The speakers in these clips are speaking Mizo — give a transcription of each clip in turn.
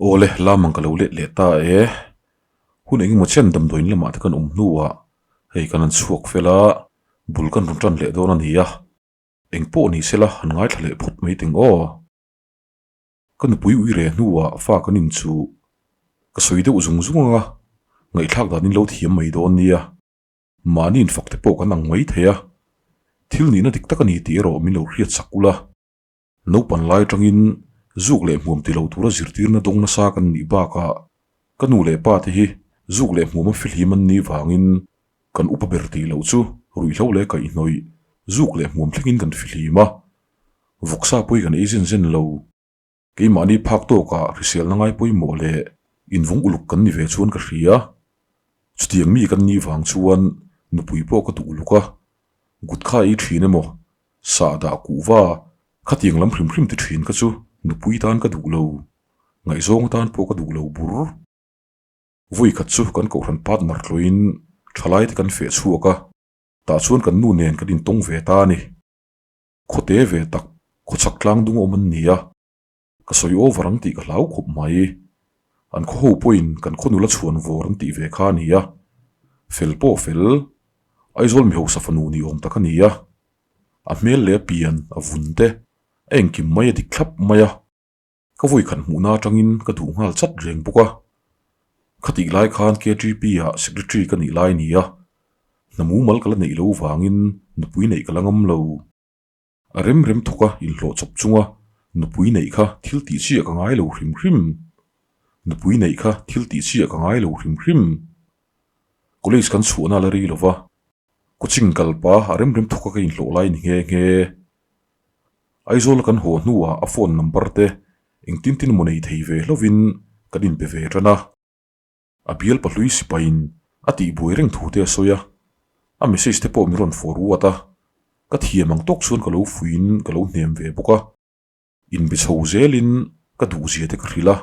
Awle, lamang ka lo let leh ta e. Hun engemaw chen damdawiin lamah te kan awm hnuah hei kan han chhuak fel a, bul kan rawn tan leh dawn a ni a. Eng pawh ni sela han ngaithla leh phawt mai teng aw. Ka nupui ui reh hnuah fa kan inchuh ka sawi deuh zung zung ang a, ngaihthlak danin lo thiam mai dawn nia. Mahni infak te pawh kan ang mai thei a, thil nihna dik tak a ni tih erawh min lo hriat sak ula. Naupan lai atangin zuk leh hmuam ti lo tura zirtirna dawng nasa kan nih bakah ka nu leh pa te hi zuk leh hmuam a fihlim an nih vangin kan upa ber tih loh chu ruihhlo leh kaihhnawih zuk leh hmuam thlengin kan fihlim a, vawksa pawi kan ei zen zen lo. Keimahni phak tawkah hriselna ngai pawimawh leh invawng uluk kan ni ve chuan ka hria. Chutiang mi kan nih vang chuan nupui pawh ka duh uluk a, gutkha ei thin emaw, sahdah kuhva khatiang lam hrim hrim ti thin kha chu nupui tan ka duh lo, ngaihzawng atan pawh ka duh lo bur. Vawi khat chu kan kohhran partner tluain thalai te kan feh chhuak a, tah chuan kan nu nen kan intawng ve ta a ni. Khawte ve tak, khawchhak tlang dung awm an ni a, ka sawi over ang tih ka hlau khawp mai. An khaw ho pawhin kan khaw nula chhuan vawr an tih ve kha a ni a, fel pawh fel, Aizawl mihausa fanu ni awm tak a ni a, a hmel leh a pian, a vun te, a engkim mai a dik thlap mai a. Ka vawikhat hmuhna atangin ka duh nghal chat reng bawk a. Khatih lai khan KTP ah secretary ka nih lai a ni a, hna mumal ka la neih lo vangin nupui neih ka la ngam lo. A rem rem thawk a inhlawh chawp chunga nupui neih kha thil tih chiah ka ngai lo hrim hrim. Nupui neih kha thil tih chiah ka ngai lo hrim hrim. College kan chhuahna la ri lova, coaching kal pa a rem rem thawk a ka inhlawh lai ni nghe nghe. Aizawl kan haw hnuah a phone number te engtin tin emaw nei thei ve hlovin kan inpe ve tan a. A bial pahlui sipaiin a tihbuai reng thu te a sawi a, a message te pawh min rawn forward a, ka thiam ang tawk chuan ka lo fuiin ka lo hnem ve bawk a. Inbe chho zelin ka duhzia te ka hrilh a,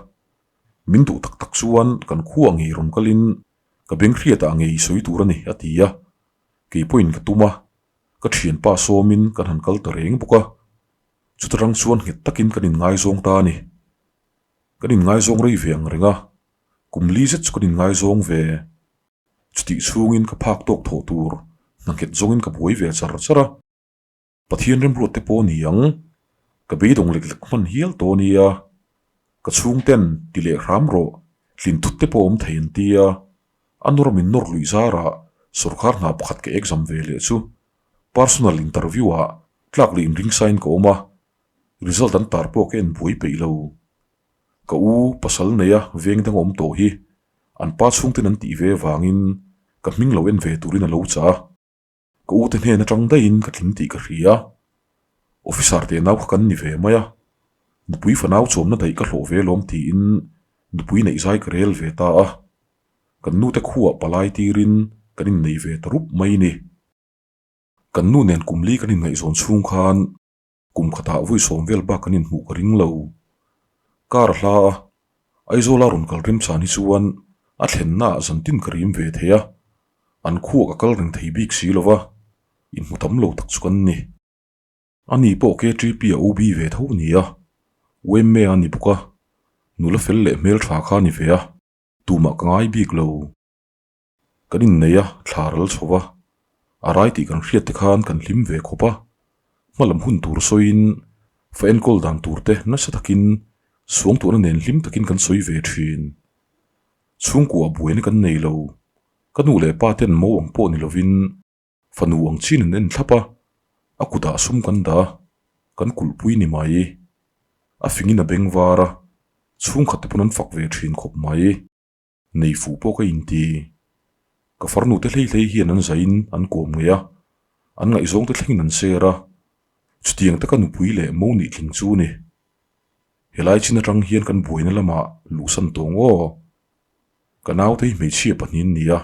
min duh tak tak chuan kan khuaa ngei rawn kalin ka beng hriatah ngei sawi tur a ni a ti a, kei pawhin ka tum a, ka thianpa sawmin kan han kal ta reng bawk a, chuta rang chuan nghet takin kan inngaizawng ta a ni. Kan inngaizawng rei ve ang reng a, kum li zet chu kan inngaizawng ve. Chutih chhungin ka phak tawk thawh tur hna nghet zawngin ka buai ve char char a. Pathian remruat te pawh a ni ang, ka beidawng lek lek hman hial tawh a nia. Ka chhungten ti leh hram rawh, tlin thut te pawh awm thei an ti a. A nawr min nawr luih zarah sawrkar hna pakhat ka exam ve leh chu personal interview ah tlak leh inring sain ka awm a, result an tar pawh ka en buai peih lo. Ka u pasal neia veng dang awm tawh hi an pa chhungten an tih ve vangin ka hming lo en ve turin a lo chah a. Ka u te hnen atang daihin ka tling tih ka hria. Officer teh nau kha kan ni ve mai a, nupui fanau chawmna daih ka hlawh ve lawm tiin nupui neih zai ka rel ve ta a. Kan nu te khuah palai tirin kan innei ve ta rup mai ni. Kan nu nen kum li kan inngaihzawn chhung khan Kum khatah vawi sawm vel bak kan inhmuh ka ring lo. Car a hla a, Aizawla rawn kal remchan hi chuan a thlennaah zantin ka rim ve thei a, an khuak a kal reng thei bik si lo va, inhmu tam lo tak chu kan ni. Ani pawh KTP a OB ve tho ni a, UMA a ni bawk a, nula fel leh hmeltha kha a ni ve a, tumah ka ngai bik lo. Kan innei a, thla ral chho va, a rai tih kan hriat te khan kan hlim ve khawp a, hmalam hun tur sawiin fa enkawl dan tur te nasa takin suangtuahna nen hlim takin kan sawi ve thin. Chhungkua buaina kan nei lo, ka nu leh pa ten mo ang pawh ni lovin fanu ang chin an en thlap a, a kutah sum kan dah a, kan kulhpui ni mai. A fingin a beng var a, chhungkhat te pawn an fak ve thin khawp mai. Nei fuh pawh ka inti. Ka farnu te hlei hlei hian an zaiin an kawm ngei a, an ngaihzawng te thlengin an share a. Chutiang taka nupui leh mo nih tling chu ni. Helai chin atang hian kan buaina lamah luhsan tawng aw. Ka naute hi hmeichhia pahnih an ni a,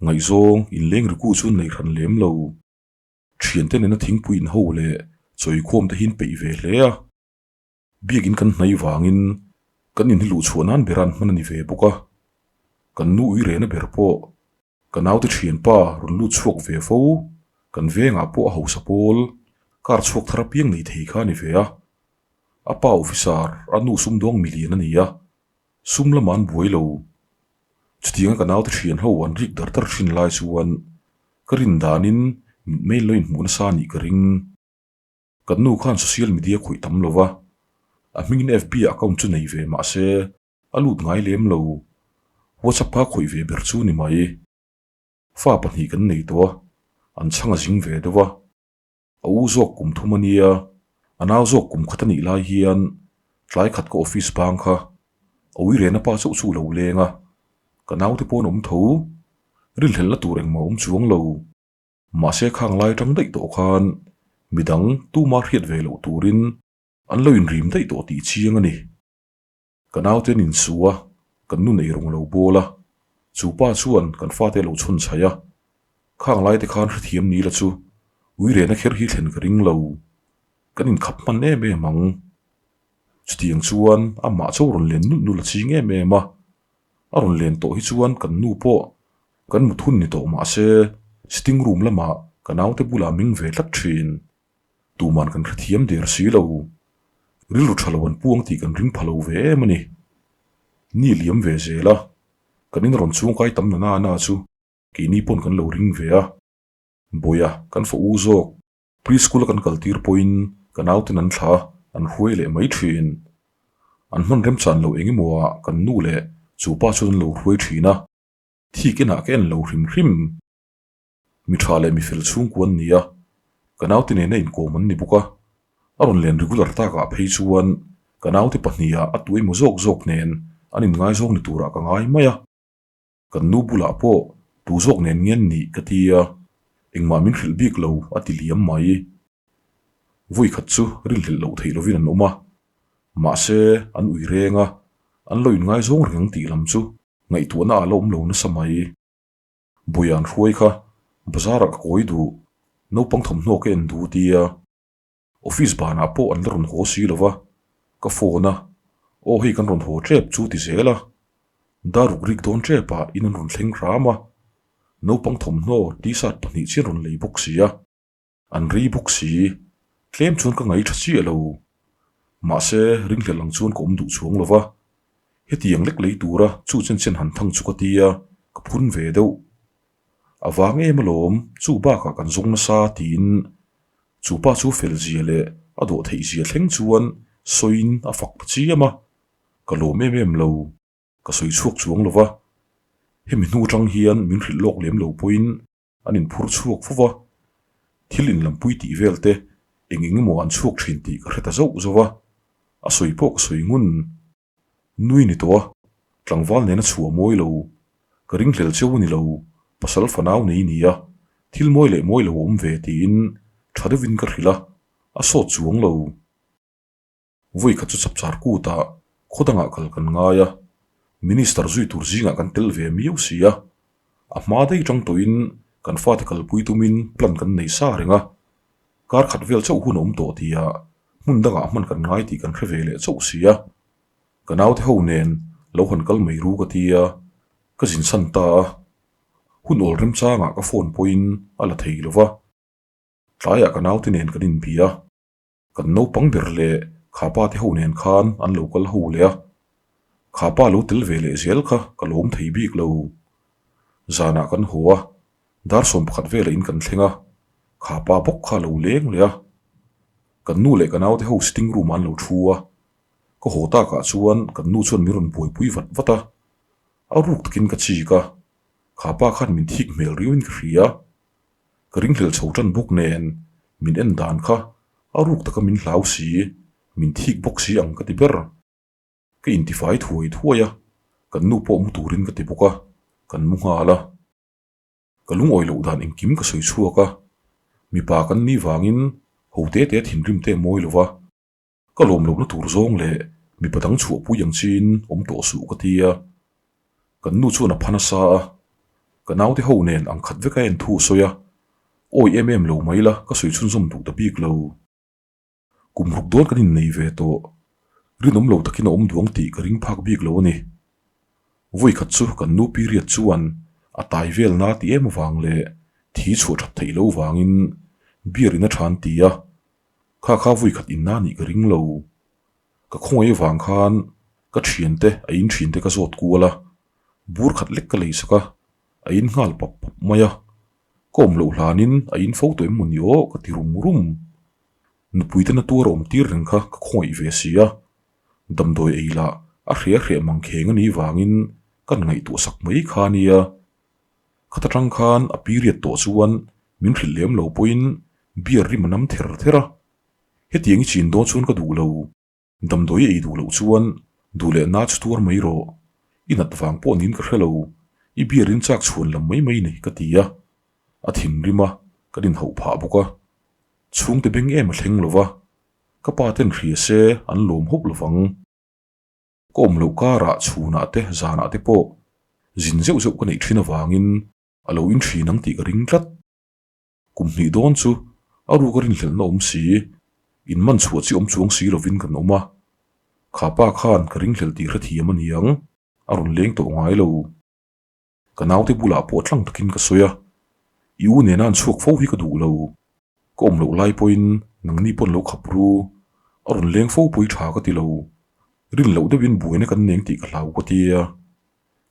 ngaihzawng inleng riku chu an nei hran lem lo. Thiante nena thingpui inho leh chawikhawm te hi an peih ve hle a. Biakin kan hnaih vangin kan inhi luh chhuah nan ber an hman a ni ve bawk a, kan nu ui rehna ber pawh ka naute thianpa rawn lut chhuak ve fo, kan vengah pawh a hausa pawl car chhuak thar apiang nei thei kha a ni ve a, a pa officer a nu sumdawng milian a ni a. Sum lamah an buai lo. Chutianga ka naute thian ho an rik dar dar thin lai chuan ka rin danin mitmei lo inhmuh nasa anih ka ring. Kan nu khan social media khawih tam lo va, a hmingin FB account chu nei ve mah se a lut ngai lem lo. WhatsApp kha khawih ve ber chu ni mai. Fa pahnih kan nei tawh a, an chhang a zing ve deuh a. A u zawk kum thum a nia, a nau zawk kum khat a nih lai hian tlai khat ka office bang kha a ui rena pa chauh chu lo leng a, ka naute pawh an awm tho, rinhlelhna tur engmah a awm chuang lo. Mahse khang lai atang daih tawh khan midang tuma hriat ve loh turin an lo inrim daih tawh tih chiang a ni. Ka naute an insu a, kan nu nei rawng lo bawl a, chu pa chuan kan fate a lo chhawn chhaih a. Khang laite khan hrethiam ni la chu ui rena kher hi thlen ka ring lo. Kan inkhap hman em em ang. Chutiang chuan amah chaw rawn len nulh nulh a ching em em a. A rawn len tawh hi chuan kan nu pawh kan mut hun ni tawh mah se sitting room lamah ka naute bulah ming ve tlat thin. Tuman kan hrethiam der si lo. Rilru tha lo an puang tih kan ring pha lo ve em a ni. Ni liam ve zel a, kan in rawn chhungkai tam na na na chu keini pawn kan lo ring ve a. Bawia kan fa u zawk Pre-school a kan kal tir pawhin ka nauten an thla an hruai leh mai thin. An hman remchan lo eng emaw ah kan nu leh chu pa chuan an lo hruai thin a, thik enah ka en lo hrim hrim. Mi tha leh mi fel chhungkua an ni a, ka naute nena inkawm an ni bawk a, a rawn len regular takah phei chuan ka naute pahniha a tu emaw zawk zawk nen an inngaizawng ni turah ka ngai mai a. Kan nu bulah pawh tu zawk nen nge an nih ka ti a, engmah min hrilh bik lo a ti liam mai. Vawi khat chu rinhlelh loh theih lovin an awm a, mahse an ui reng a, an lo inngaizawng reng ang tih lam chu ngaihtuahna a la awm lo nasa mai. Buian hruai kha bazar ah ka kawi duh, naupang thawmhnaw ka en duh tia office banah pawh an la rawn haw si lova, ka phone a, aw hei kan rawn haw tep chu ti zel a, dar ruk rik dawn tep ah in an rawn thleng hram a, naupang thawmhnaw t-shirt pahnih chian rawn lei bawk si a. An rei bawk si, tlem chuan ka ngaih tha chiah lo. Mahse, ringhlel ang chuan ka awm duh chuang lo va, hetiang lek lei tura chu chen chen han thang chu ka ti a, ka phun ve deuh. A vang em alawm, chu bakah kan zawng nasa tiin chu pa chu fel zia leh a dawh theih zia thleng chuan sawiin a fak ta chiam a, ka lawm em em lo. Ka sawi chhuak chuang lo va, hemi hnu atang hian min hrilh lawk lem lo pawhin An inphur chhuak fo va, thil inlampui tih vel te eng eng emaw an chhuak thin tih ka hre ta zauh zauh a, a sawi pawh ka sawi ngun. Nui ni tawh a, tlangval nena chhuah mawi lo, ka ringhlel cheu a ni lo, pasal fanau nei ni a, thil mawi leh mawi lo a awm ve tiin tha deuhin ka hrilh a, a sawt chuang lo. Vawi khat chu chapchar kutah khaw dangah kal kan ngai a, Minister zui tur zingah kan tel ve miau si a, a hma daih tang tawhin kan fate kalpui tumin plan kan nei sa reng a, kar khat vel chauh hun a awm tawh tia hmun dangah hman kan ngai tih kan hre ve leh chauh si a, ka naute ho nen lo han kal mai ru ka tia ka zin san ta a, hun awl remchangah ka phone pawhin a la thei lo va, tlaiah ka naute nen kan inbia. Kan naupang ber leh khapa te ho nen khan an lo kal ho leh a, khapa lo tel ve leh zel kha ka lawm thei bik lo. Zanah kan haw a, dar 11 velah in kan thleng a, khapa bawk kha a lo leng leh a. Kan nu leh ka naute ho sitting room ah an lo thu a, ka haw takah chuan kan nu chuan min rawn buaipui vat vat a, a ruk takin ka chik a, khapa khan min thik hmel riauin ka hria. Ka ringhlel chho tan bawk nen min en dan kha a ruk taka min hlau si, min thik bawk si ang ka ti ber. Ka intifai thuai thuai a, kan nu pawh mu turin ka ti bawk a, kan mu nghal a. Ka lungawi loh dan engkim ka sawi chhuak a, mipa kan nih vangin ho te te thinrim te mawi lo va. Ka lawm lohna tur zawng leh mipa dang chhuahpui ang chiin awm tawh suh ka ti a. Kan nu chuan a pha nasa a, ka naute ho nen ang khat vek a en thu a sawi a, awi em em lo mai la ka sawi chhunzawm duh ta bik lo. Kum ruk dawn kan innei ve tawh, rinawm lo takin a awm duang tih ka ring phak bik lo a ni. Vawi khat chu kan nu period chuan a tai vel na ti em avang leh thi chhuah that theih lo vangin beer in a than ti a, Kha kha vui khat inna nih ka ring lo. Ka khawngaih avang khan Ka thiante a in thinte ka zawt kual a, bur khat lek ka lei sak a, a in nghal pap pap mai a. Ka awm loh hlanin a in fo tawh em maw ni aw ka ti rum rum. Nupui te na tuar awm tir reng kha ka khawngaih ve si a, damdawi ei lah a hria hreh mang kheng a nih vangin kan ngaihtuah sak mai kha a nia. Khat atang khan a period tawh chuan min hrilh lem lo pawhin beer rim a nam ther ther a, hetiang i chin dawn chuan ka duh lo. Damdawi ei duh loh chuan duh leh na chu tuar mai rawh. I nat vang pawh niin ka hre lo, i beer in chak chhuan lam mai mai ni ka ti a. A thinrim a, kan inhauh phah bawk a. Chhungte beng em a thleng lo va, ka pa ten hria se an lawm hawp lo vang. Ka awm loh karah chhunah te zanah te pawh zin zeuh zeuh ka neih thin avangin a lo inthin ang tih ka ring tlat. Kum hnih dawn chu a ruk a rinhlelhna awm si, in man chhuah chi awm chuang si lovin kan awm a. Kha pa khan ka ringhlel tih hrethiam a niang, a rawn leng tawh ngai lo. Ka naute bulah pawh tlang takin ka sawi a, I u nena an chhuak fo hi ka duh lo. Ka awm loh lai pawhin nangni pawn lo khap ru, a rawn leng fo pawhi tha ka ti lo. Rin loh deuhin buaina kan neng tih ka hlau ka tia.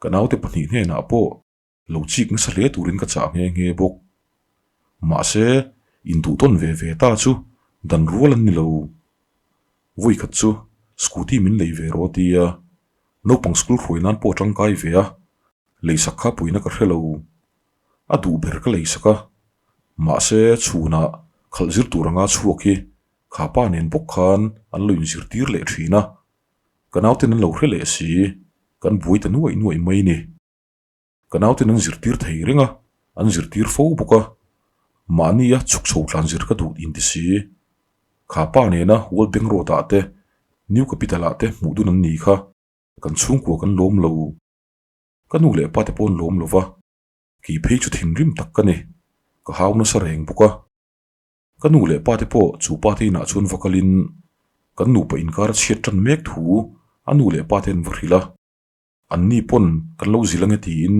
Ka naute pahnih hnenah pawh Lo chik nasa hle turin ka chah nghe nghe bawk. Mahse, induhtawn ve ve ta chu dan rual an ni lo. Vawikhat chu scooty min lei ve rawh a ti a, naupang school hruai nan pawh a tangkai ve a, leisak kha puina ka hre lo. A duh ber ka leisak a, mahse chhunah khalh zir tur anga chhuak hi kha pa nen bawk khan an lo inzirtir leh thin a, ka nauten an lo hre leh si, kan buai ta nuaih nuaih mai ni. Ka nauten an zirtir thei reng a, an zirtir fo bawk a. Mahnia chhuk chho tlan zir ka duh inti si. Kha pa nena World Bank Road ah te, New Capital ah te hmuh dun an ni kha. Kan chhungkua kan lawm lo. Ka nu leh pa te pawh an lawm lo va. Kei phei chu thinrim tak ka ni. Ka hau nasa reng bawk a. Ka nu leh pa te pawh chu pa te inah chuan va kalin kan nupa inkar a chhiat tan mek thu a nu leh pa te an va hrilh a. An ni pawn kan lo zil ange tiin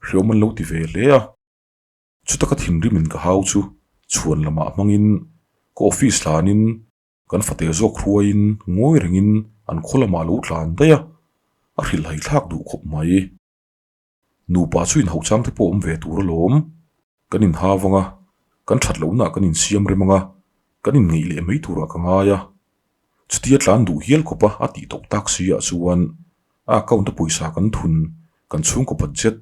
hreawm an lo ti ve hle a. Chuta ka thinrimin ka hau chu chhuan lamah hmangin ka office hlanin kan fate zawk hruaiin ngawi rengin an khaw lamah lo tlan daih a, a hrilhhai thlak duh khawp mai. Nupa chu inhauh chang te pawh awm ve tur alawm. Kan inhau anga, kan that lohnaah kan insiam rem anga, kan inngeih leh mai turah ka ngai a. Chutia tlan duh hial khawpa a tih tawh tak si ah chuan a account a pawisa kan thun, kan chhungkaw budget,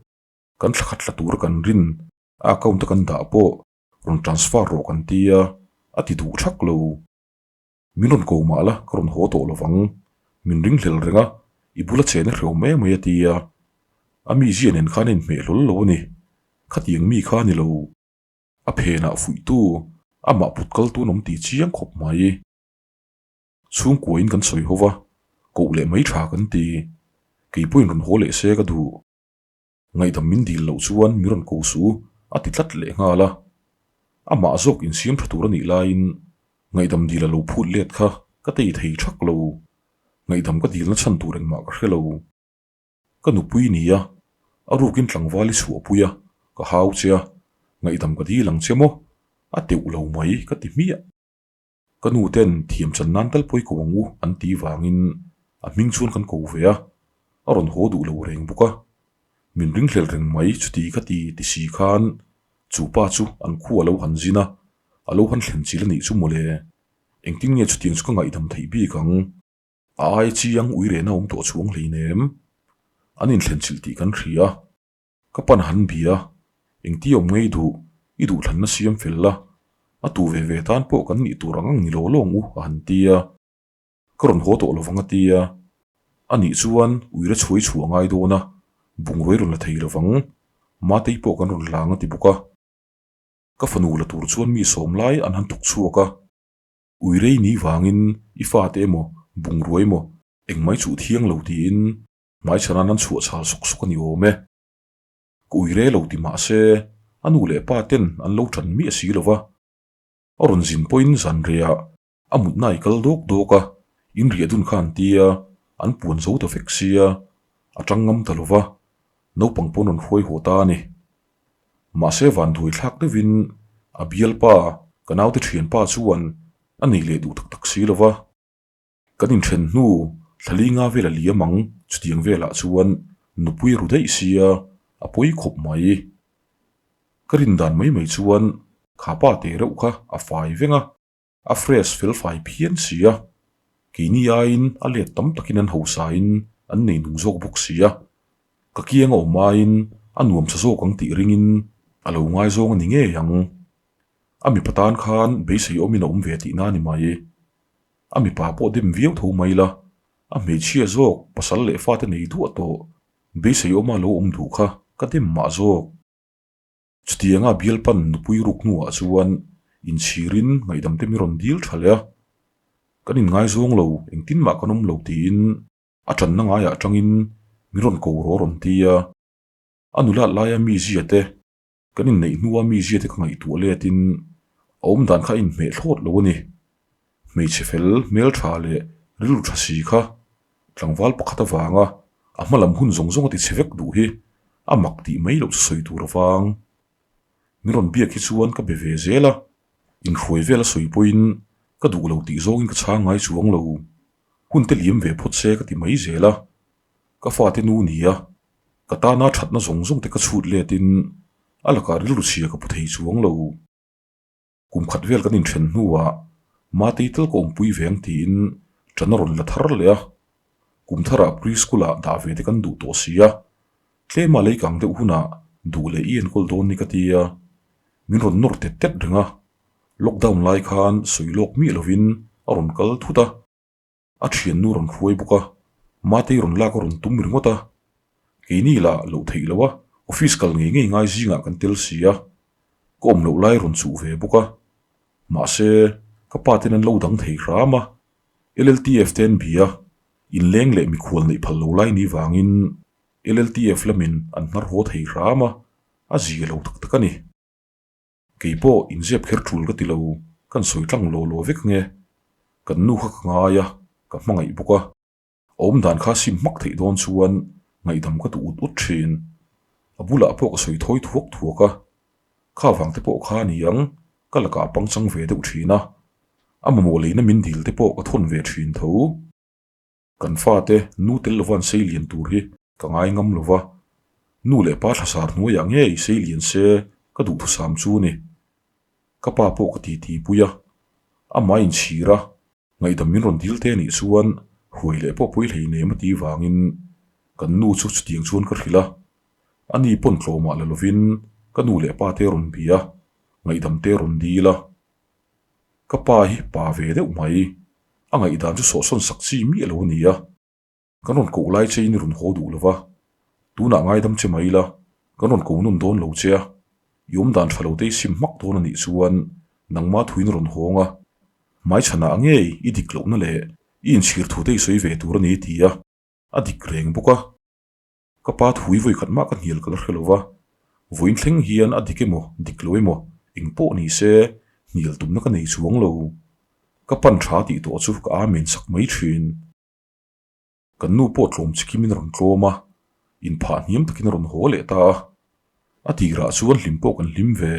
kan thla khat tla tura kan rin a account a kan dah pawh rawn transfer rawh kan tia a ti duh thak lo. Min rawn ko mah la ka rawn haw tawh lovang, min ring hlel reng a, i bula chen a hrehawm em mai a tia. A mizia nen khan a inhmeh hlawl lo a ni, khatiang mi kha a ni lo. A phenah fuihtu, amah put kaltu an awm tih chiang khawp mai. Chhungkuain kan sawi ho va, koh leh mai tha kan ti. Kei pawhin rawn haw leh se ka duh. Ngaihdam min dil loh chuan mi rawn ko suh u a ti tlat leh nghal a. Amah zawk insiam tha tur a nih laiin ngaihdam dil a lo phut let kha ka tei thei thak lo. Ngaihdam ka dilna chhan tur engmah ka hre lo. Ka nupui ni a, a rukin tlangval i chhuahpui a, ka hau che a, ngaihdam ka dil ang che maw? A teuh lo mai ka ti hmiah. Ka nu ten thiam chan nan tal pawi ko ang u an ti vangin a hming chuan kan ko ve a, a rawn haw duh lo reng bawk a. Min ringhlel reng mai chuti ka ti ti si khan chu pa chu an khu a lo han zin a, a lo han thlen chil a nih chu mawle. Engtin nge chutiang chu ka ngaihdam theih bik ang? A ai chiang ui rehna awm tawh chuang hleinem. An inthlen chilh tih kan hria. Ka pan han bia, engti awm ngei duh, i duhthlanna siam fel la, a tu ve ve tan pawh kan nih tur ang ang ni lo lawng u a han ti a. Ka rawn haw tawh lovang a ti a. A nih chuan uire chhuai chhuah ngai dawn a, bungrawi rawn la thei lovang, Matei pawh kan rawn hlang a ti bawk a. Ka fanu la tur chuan mi sawm lai an han thawk chhuak a. Uirei ni vangin i fate emaw bungrawi emaw engmai chuh thiang lo tiin Hmaichhan an chhuah chhal sawk sawk a ni awm e. Ka ui re lo ti mah se, a nu leh pa ten an lo tan miah si lo va. A rawn zin pawhin zan rehah a mutna i kal dawk dawk a, in riah dun kha an tia, an puan zo ta vek sia, a tang ngam ta lo va, naupang pawn rawn hruai haw ta a ni. Mahse vanduai thlak deuhin a bialpa, ka naute thianpa chuan a nei leh duh tak tak si lo va. Kan inthen hnu Thlali nga vel a liam ang, chutiang velah chuan nupui ru daih sia a pawi khawp mai. Ka rin dan mai mai chuan kha pa teh reuh kha a fai veng a, a fresh fel fai phian si a, keini aiin a let tam takin an hausain an nei nung zawk bawk si a, ka kiang a awm aiin a nuam sa zawk ang tih ringin a lo ngaizawng a ni ngei ang. A mipa tan khan beisei awmin a awm ve tihna a ni mai. A mipa pawh dem viau tho mai la, a hmeichhia zawk pasal leh fate nei duah tawh beisei awma lo awm duh kha ka dem mah zawk. Chutianga bialpan nupui ruk hnuah chuan inchhirin ngaihdam te mi rawn dil tha leh a, kan inngaizawng lo engtin mah kan awm lo tiin a tanna ngaiah atangin min rawn ko rawh a rawn ti a, a nulat laia mizia te Kan inneih hnua mi zia te ka ngaihtuah letin a awm dan kha a inhmeh thlawt lo a ni. Hmeichhe fel, hmeltha leh rilru tha si kha tlangval pakhat avanga a hma lam hun zawng zawng a ti chhe vek duh hi a mak tih mai loh chu sawi tur avang. Min rawn biak hi chuan ka be ve zel a, inhruai vel a sawi pawhin ka duh lo tih zawngin ka chhang ngai chuang lo. Hun te liam ve phawt se ka ti mai zel a, ka fate nu nia Ka tana thatna zawng zawng te ka chhut letin a lakah rilru chhia ka pu thei chuang lo. Kum khat vel kan inthen hnuah Matei tal ka awmpui ve ang tiin ṭan a rawn la thar leh a. Kum tharah pre-school ah dah ve te kan duh tawh si a, tlema lei kang deuh hunah duh leh i enkawl dawn ni ka ti a, min rawn nawr tet tet reng a. Lockdown lai khan sawi lawk miah lovin a rawn kal thut a. A thiannu rawn hruai bawk a, Matei rawn lak a rawn tum ringawt a. Keini lah loh theih loh a, office kal ngei ngei ngai zingah kan tel si a, ka awm loh lai rawn chuh ve bawk a. Mahse, ka pa ten an lo dang thei hram a, LLTF te an bia, inleng leh mikhual neih phal lo lai ni vangin LLTF lamin an hnar haw thei hram a, a zia lo tak tak a ni. Kei pawh inzep kher tul ka ti lo, kan sawi tlang law law vek nge. Kan nu kha ka ngai a, ka hmangaih bawk a. A awmdan kha sim hmak theih dawn chuan ngaihdam ka duh ut ut thin. A bulah pawh ka sawi thawi thuak thuak a. Kha vang te pawh kha ni ang, ka lakah a pangchang ve deuh thin a. A mamawh leina min dil te pawh ka thawn ve thin tho. Kan fate nu tel lova an sei lian tur hi ka ngai ngam lo va, nu leh pa thlasar hnuaiah ngei sei lian se ka duhthusam chu ni. Ka pa pawh ka titi pui a, amah inchhir a, ngaihdam min rawn dil te anih chuan hruai leh pawh pawi hlei nem a ti vangin kan nu chu chutiang chuan ka hrilh a, ani pawn tlawmah la lovin ka nu leh pa te rawn bia a, ngaihdam te rawn dil a. Ka pa hi pa ve deuh mai, a ngaihdan chu sawhsawn sak chi miah lo a ni a. Kan rawn koh lai chein i rawn haw duh lo va, tunah ngaidam che mai la, kan rawn ko nawn dawn lo che a, i awmdan tha lo te i sim hmak dawn a nih chuan nangma thuin rawn hawng a, hmaichhanah ngei i dik lohna leh i inchhir thu te i sawi ve tur a ni ti a, a dik reng bawk a. Ka pa thui vawi khat mah ka hnial ka la hre lo va, vawiin thleng hian a dik emaw dik lo emaw eng pawh ni se hnial tumna ka nei chuang lo. Ka pan tha tih tawh chu ka amen sak mai thin. Kan nu pawh tlawm chikim in a rawn tlawm a, inphah hniam takin a rawn haw leh ta a. A tirah chuan hlim pawh kan hlim ve,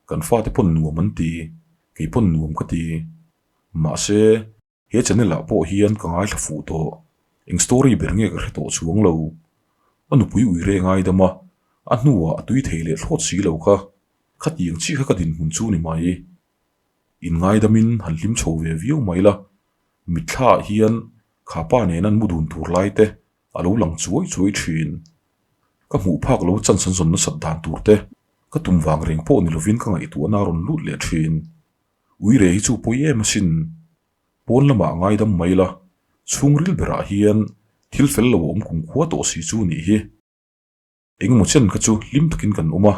kan fate pawn nuam an ti, kei pawn nuam ka ti. Mahse. He channel ah pawh hian ka ngaithla fuh tawh. Eng story ber nge ka hre tawh chuang lo. A nupui ui reng ngaidam a, a hnuah a tui thei leh thlawt si lo kha. Khatiang chiah kha ka dinhmun chu ni mai. In ngaidamin han hlim chho ve viau mai la. Mitthla ah hian kha pa nen an mu dun tur lai te a lo lang chuai chuai thin. Ka hmuh phak lo chance an zawn nasat dan tur te ka tum vang reng pawh ni lovin ka ngaihtuahna a rawn lut leh thin. Uire hi chu pawi em asin. Pawn lamah ngaidam mai la, chhungril berah hian thil fel lo a awm kumkhua tawh si chu nih hi. Engemaw chen kha chu hlim takin kan awm a,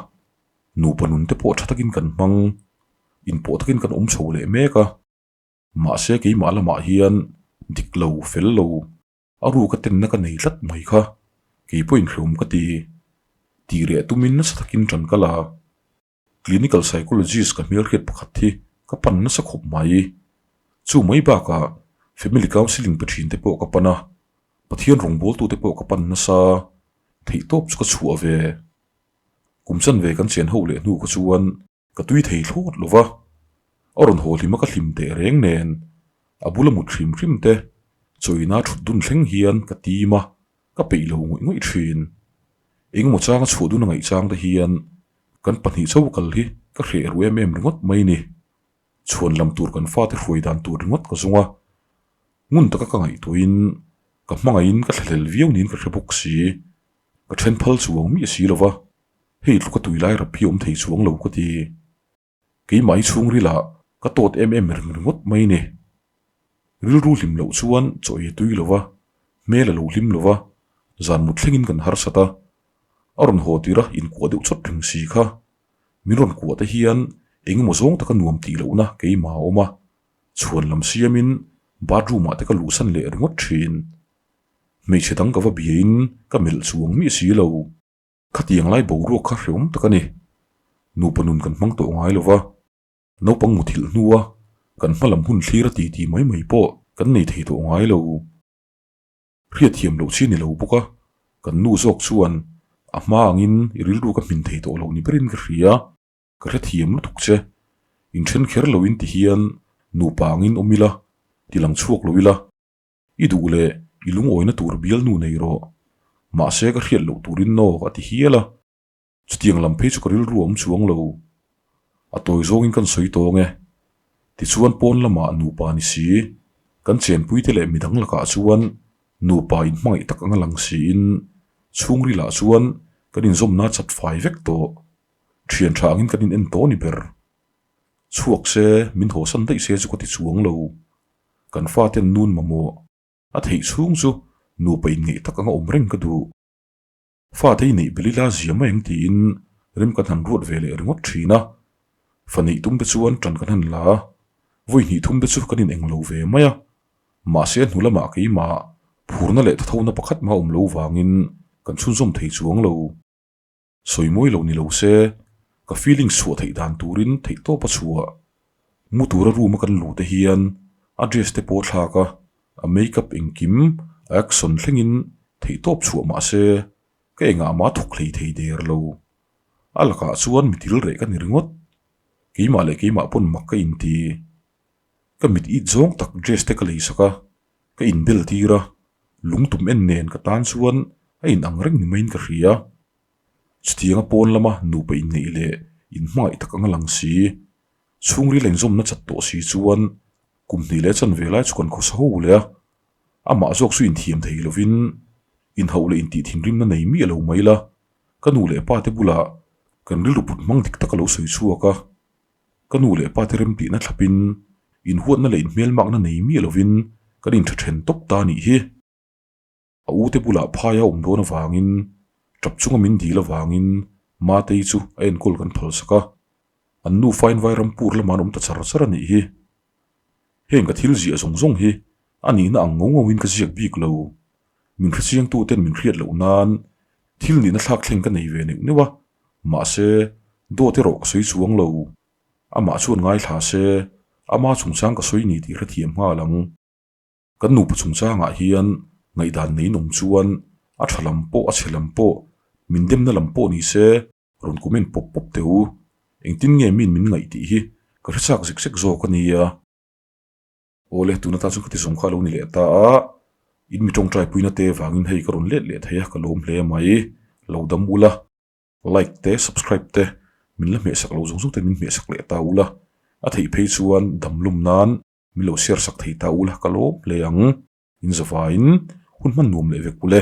nupa nun te pawh tha takin kan hmang, inpawh takin kan awm chho leh mek a. Mahse keimah lamah hian dik lo, fel lo, a ruka tenna ka nei tlat mai kha kei pawhin hlawm ka ti. Tih reh tumin nasa takin ṭan ka la. Clinical psychologist ka hmelhriat pakhat hi ka pan nasa khawp mai. Chu mai bakah family counselling pe thin te pawh ka pan a, Pathian rawngbawltu te pawh ka pan nasa, theihtawp chu ka chhuah ve. Kum chanve kan chen ho leh hnu kha chuan ka tui thei thlawt lo va, a rawn haw hlim a ka hlim teh reng nen a bula mut hrim hrim te. Chawina thut dun thleng hian ka tim a, ka peih lo ngawih ngawih thin. Engemaw changa chhuah dun a ngaih chang te hian kan pahnih cho kal hi ka hreh ru em em ringawt mai ni. Chhuan lam tur kan fate hruai dan tur ringawt ka zung a, ngun taka ka ngaihtuahin ka hmangaihin ka thlahlel viau niin ka hre bawk si. Ka then phal chuang miah si lova, hei tluka tui lai rap hi awm thei chuang lo ka ti. Keimah hi chhungrilah ka tawt em em reng ringawt mai ni. Rilru hlim loh chuan chaw ei a tui lo va, hmel a lo hlim lo va, zan mut thlengin kan harsat a. A rawn haw tir a inkuah deuh chawt reng si kha. Min rawn kuah te hian engemaw zawng taka nuam tih lohna keimah a awm a, chhuan lam siamin bathroom ah te ka luhsan leh ringawt thin. Hmeichhe dang ka va biain ka melh chuang miah si lo. Khatiang lai boruak kha hreawm tak a ni. Nupa nun kan hmang tawh ngai lo va, naupang muthilh hnua kan hma lam hun thlir a ti ti mai mai pawh kan nei thei tawh ngai lo. Hriatthiam loh chi ni lo bawk a, kan nu zawk chuan a hma angin i rilru ka hmin thei tawh lo ni berin ka hria. Ka hrethiam lutuk che. Inthen kher loin ti hian nupa angin awm ila, ti lang chhuak lo ila. I duh leh i lungawina tur bialnu nei rawh. Mahse ka hriat loh turin naw a ti hial a. Chutiang lam phei chu ka rilru a awm chuang lo. A tawi zawngin kan sawi tawng e. Tichuan pawn lamah nupa ni si, kan chenpuite leh midang lakah chuan nupa inhmangaih tak anga lang siin chhungrilah chuan kan inzawmna chat fai vek tawh. Thian tha angin kan in en tawh ni ber. Chhuak se, min hawsan daih se chu ka ti chuang lo. Kan faten nun mamawh a theih chhung chu nupa inngeih tak anga awm reng ka duh. Fate i neih belh ila zia mai ang tiin rem kan han ruat ve leh ringawt thin a. Fa neih tum te chuan tan kan han la a, vawi hnih thum te chu kan in englo ve mai a. Mahse a hnu lamah keimah phurna leh thathona pakhat mah awm lo vangin kan chhunzawm thei chuang lo. Sawi mawi lo ni lo se, ka feelings chhuah theih dan turin theih tawp a chhuah. Mu tura room a kan luh te hian a dress te pawh a thlak a, a makeup engkim a action thlengin theih tawp chhuah mah se ka engah mah thawk hlei thei der lo. A lakah chuan mi til reh ka ni ringawt. Keimah leh keimah pawn mak ka inti. Ka mit it zawng tak dress te ka lei sak a, Ka inbel tir a, lungtum en nen ka tan chuan a in ang reng ni maiin ka hria. Chutianga pawn lama nupa inneih leh inhmangaih tak anga lang si, chhungril a inzawmna chat tawh si chuan kum hnih leh chanve lai chu kan khawsa ho leh a. Amah zawk chu inthiam thei lovin inhauh leh intih thinrimna nei miah lo mai la, ka nu leh pa te bulah kan rilru put hmang dik tak a lo sawi chhuak a. Ka nu leh pa te remtihna thlapin inhuatna leh inhmelmakna nei miah lovin kan intha then tawp ta anih hi. A u te bulah phai a awm dawn avangin tap chunga min dil avangin Matei chu a enkawl kan phalsak a, an nufa in Vairampur lamah an awm ta char char anih hi. Heng ka thil ziah zawng zawng hi a nihna ang ngo ngo in ka ziak bik lo. Min hrechiang tu ten min hriat loh nan thil nihna thlak thleng ka nei ve neuh neuh a, mahse dawt erawh ka sawi chuang lo. Amah chuan ngaithla se, ama chungchang ka sawi ni tih hrethiam nghal ang. Kan nupa chungchangah hian ngaihdan neiin awm chuan a tha lam pawh a chhe lam pawh min demna lam pawh ni se, Rawn comment pawp pawp teh u. Engtin nge min min ngaih tih hi ka hre chak zek zek zawk a nia. Awle, tuna tan chuan ka ti zawng kha a lo ni leh ta a, in mi tawngtai puina te vangin hei ka rawn let leh thei a, ka lawm hle mai. Lo dam ula, like te, subscribe te min la hmehsak lo zawng zawng te min hmehsak leh ta ula, a theih phei chuan dam lum nan min lo share sak thei ta ula ka lawm hle ang. In zavaiin hun hman nuam leh vek ule.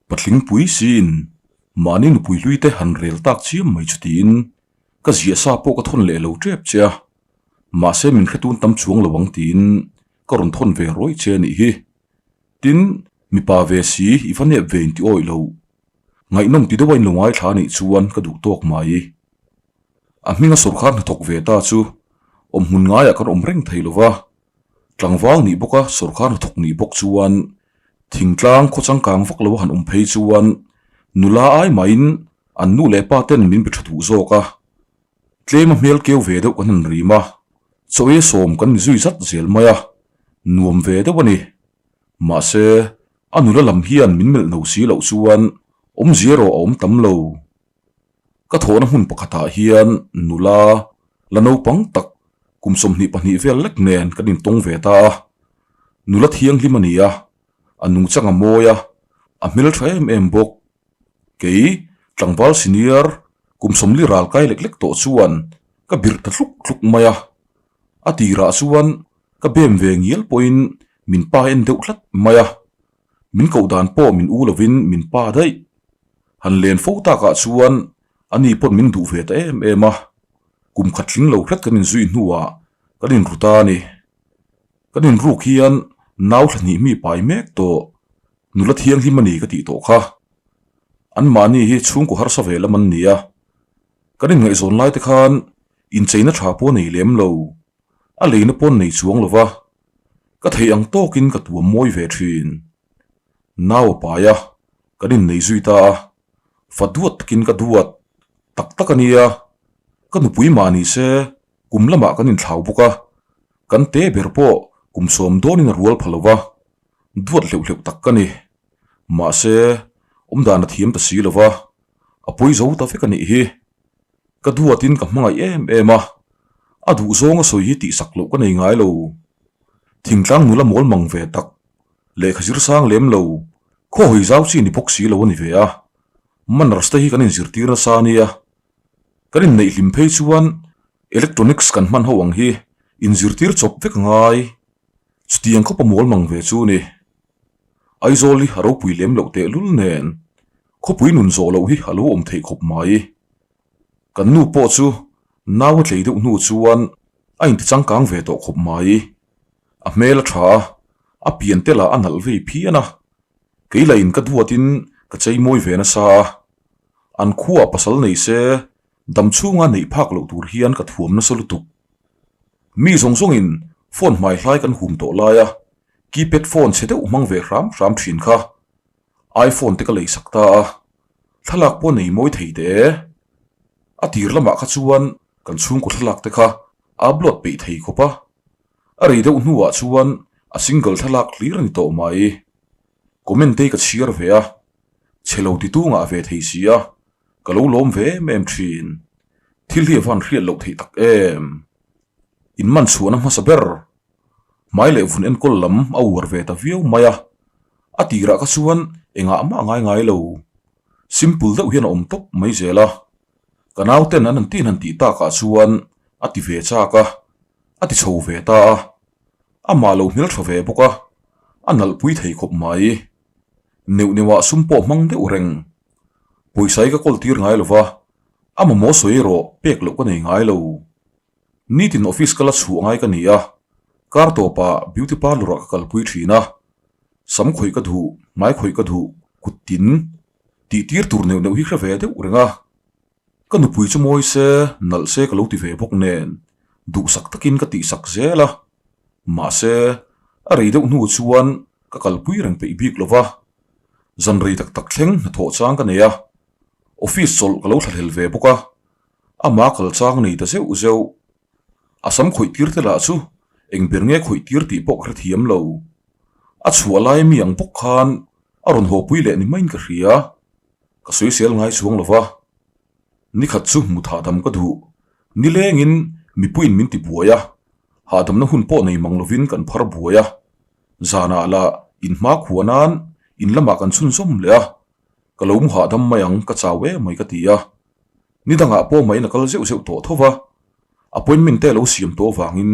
Patling pui siin mahni nupui hlui te han rel tak chiam mai chu tiin ka ziah sa pawh ka thawn leh lo tep che a, mahse min hretun tam chuang lo ang tiin ka rawn thawn ve rawih che a nih hi. Tin, mipa ve si i va nep ve inti awih lo. Ngaihnawm ti deuh a inlo ngaithla anih chuan ka duh tawk mai. A hminga sawrkar hnathawk ve ta chu awmhmun ngaiah kan awm reng thei lova, tlangval nih bawka sawrkar hnathawk nih bawk chuan thingtlang khaw changkang vak lo a han awm phei chuan nula ai mahin an nu leh pa ten min be tha duh zawk a. Tlem a hmel keu ve deuh kan han rim a, chaw ei sawm kan ni zui zat zel mai a, nuam ve deuh a ni. Mahse, a nula lam hian min melh no si loh chuan awmzia erawh a awm tam lo. Ka thawhna hmun pakhatah hian nula la naupang tak kum 22 vel lek nen kan intawng ve ta a. Nula thianghlim a ni a, a nungchang a mawi a, a hmeltha em em bawk. Kei, tlangval senior, kum 40 ral kai lek lek tawh chuan ka birh ta hluk hluk mai a. A tirah chuan ka bem ve ngial pawhin min pa en deuh tlat mai a. Min koh dan pawh min u lovin min pa daih. Han len fo takah chuan ani pawn min duh ve ta em em a. Kum khat tling lo hret kan inzui hnuah kan inru ta a ni. Kan inruk hian nau thla hnih mi pai mek tawh. Nula thianghlim a ni ka tih tawh kha. Anmahni hi chhungkaw harsa ve lam an ni a. Kan inngaihzawn lai te khan incheina tha pawh nei lem lo, a leina pawh nei chuang lo va, ka theih ang tawkin ka tuam mawi ve thin. Nau a pai a, kan innei zui ta a, fa duat takin ka duat tak tak a nia, ka nupui mah ni se kum lamah kan inthlau bawk a, kan te ber pawh kum sawm dawnin a rual pha lo va, duat hleuh hleuh tak ka ni. Mahse, awmdan a thiam ta si lo va, a pawi zo ta vek a nih hi. Ka duatin ka hmangaih em em a, a duhzawng a sawi hi tihsak loh ka nei ngai lo. Thingtlang nula mawl mang ve tak, lehkha zir sang lem lo, khaw hawi zau chi ni bawk si lo a ni ve a. Manners te hi kan inzirtir nasa a nia. Kan inneih hlim phei chuan electronics kan hman ho ang hi inzirtir chawp vek a ngai. Chutiang khawpa mawl mang ve chu ni. Aizawl hi a ropui lem loh tehlul nen khawpui nun zawh loh hi a lo awm theih khawp mai. Kan nu pawh chu nau a tlei deuh hnu chuan a inti changkang ve tawh khawp mai. A hmel a tha a, a pian te lah a nalh vei phian a. Kei lah in ka duatin ka chei mawi ve nasa a. An khuaah pasal nei se dam chhunga neih phak loh tur hian ka thuam nasa lutuk. Mi zawng zawngin phone hmai hlai kan hum tawh lai a, keypad phone chhe deuh hmang ve hram hram thin kha. iPhone te ka lei sak ta a, thlalak pawh nei mawi thei teh e. A tir lamah kha chuan kan chhungkaw thlalak te kha a upload peih thei khawp a. A rei deuh hnuah chuan a single thlalak hlir a ni tawh mai. Comment te hi ka chhiar ve a, chhe lo ti tu ngah ve thei si a, ka lo lawm ve em em thin. Thil hi a van hriat loh theih tak em? In man chhuahna hmasa ber, hmai leh vun enkawl lam a uar ve ta viau mai a, a tirah kha chuan engah mah ngai ngai lo. Simple deuh hian a awm tawp mai zel a, ka nauten an han tin han tih takah chuan a ti ve chak a, a ti chho ve ta a. Amah lo hmeltha ve bawk a, a nalhpui thei khawp mai. Neuh neuhah sum pawh hmang deuh reng. Pawisa hi ka kawl tir ngai lo va, a mamawh sawi erawh pek loh ka nei ngai lo. Nitin office kala chhuah ngai ka ni a, kar tawpah beauty parlour ah ka kalpui thin a. Sam khawih ka duh, hmai khawih ka duh, kut tin tih tir tur neuh neuh hi hre ve deuh reng a. Ka nupui chu mawi se, nalh se ka lo ti ve bawk nen, duhsak takin ka tihsak zel a. Mahse, a rei deuh hnu chuan ka kalpui reng peih bik lo va. Zan rei tak tak thleng hnathawh chang ka nei a, office chawlh ka lo thlahlel ve bawk a, amah kal chang nei ta zeuh zeuh. A sam khawih tir te lah chu eng ber nge khawih tir tih pawh ka hrethiam lo. A chhuah lai mi ang bawk khan a rawn hawpui leh ni maiin ka hria. Ka sawisel ngai chuang lo va, nikhat chu hmu thahdam ka duh. Nilengin mipuiin min ti buai a, hahdamna hun pawh nei mang lovin kan phar buai a. Zanah lah inhma khuah nan in lamah kan chhunzawm leh a, ka lo mu hahdam mai ang ka chau em mai ka ti a. Ni dangah pawh mahin a kal zeuh zeuh tawh tho va, appointment te a lo siam tawh avangin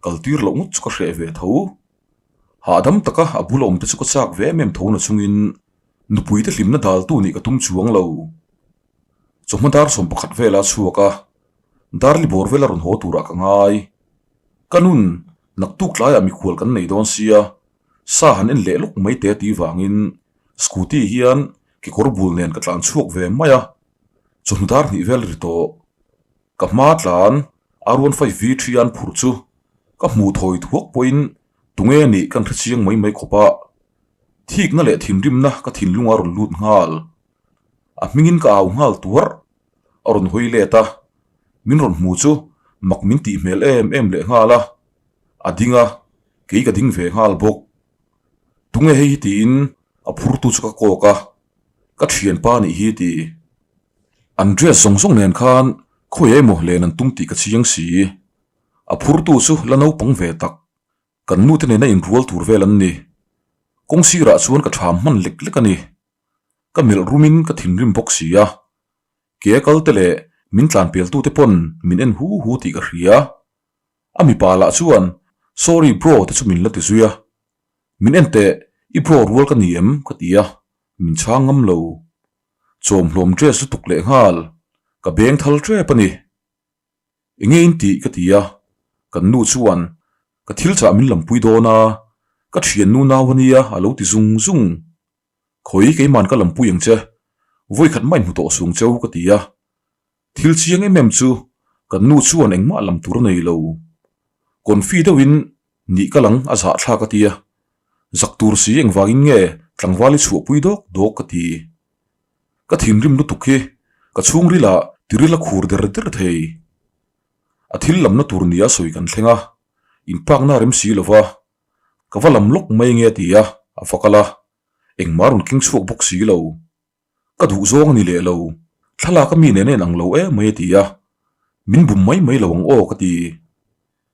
kal tir loh ngawt chu ka hreh ve tho. Hahdam taka a bula awm te chu ka chak ve em em tho na chungin Nupuite hlimna daltu nih ka tum chuang lo. Chawhma dar 11 vela chhuak a, Darli bawr vela rawn haw turah ka ngai. Ka nun, naktuk tlaiah mikhual kan nei dawn sia, sa han en leh lawk mai te ti vangin scooty hian kekawr bul nen ka tlan chhuak ve mai a, chawhnu dar hnih vel ri tawh. Ka hma tlan R15 V thian phurh chu ka hmuh thawi thuak pawhin tunge nih kan hre chiang mai mai khawp a. Thikna leh thinrimna ka thinlung a rawn lut nghal. A hmingin ka au nghal tuarh. A rawn hawi let a, min rawn hmu chu mak min tih hmel em em leh nghal a. A ding a, kei ka ding ve nghal bawk. Tunge hei hi tiin a phurtu chu ka kawk a, ka thianpa nih hi ti. An dress zawng zawng nen khan khawi emaw len an tum tih ka chiang si. A phurtu chu la naupang ve tak, kan nute nena inrual tur vel an ni. Kawng sirah chuan ka ṭham hman lek lek a ni. Ka melh rumin ka thinrim bawk si a. Ke a kal te leh min tlan peltute pawn min en hu hu tih ka hria. A mipa lah chuan Sorry bro te chu min la ti zui a. Min en teh, i bro rual ka ni em? ka ti a, min chhang ngam lo. Chawmhlawm dress lutuk leh nghal, ka beng thal tep a ni. Enge in tih? ka ti a, kan nu chuan ka thil chah min lampui dawn a, ka thiannu nau a nia a lo ti zung zung. Khawi keiman ka lampui ang che, vawikhat mah inhmu tawh sung cheu ka ti a. Thil chiang em em chu kan nu chuan engmah lam tur a nei lo. Confi deuhin nih ka lang a zahthlak a ti a, zak tur si engvangin nge tlangval i chhuahpui dawk dawk ka ti. Ka thinrim lutuk hi ka chhungrilah tiril a khur der der thei. A thil lamna tur nia sawi kan thleng a, inpakna a rem si lo va, Ka va lam lawk mai nge ti a, a va kal a, engmah rawn keng chhuak bawk si lo. Ka duh zawng a ni leh lo, thlalak a mi nen a inang lo em mai a ti a, min bum mai mai lo ang aw ka ti.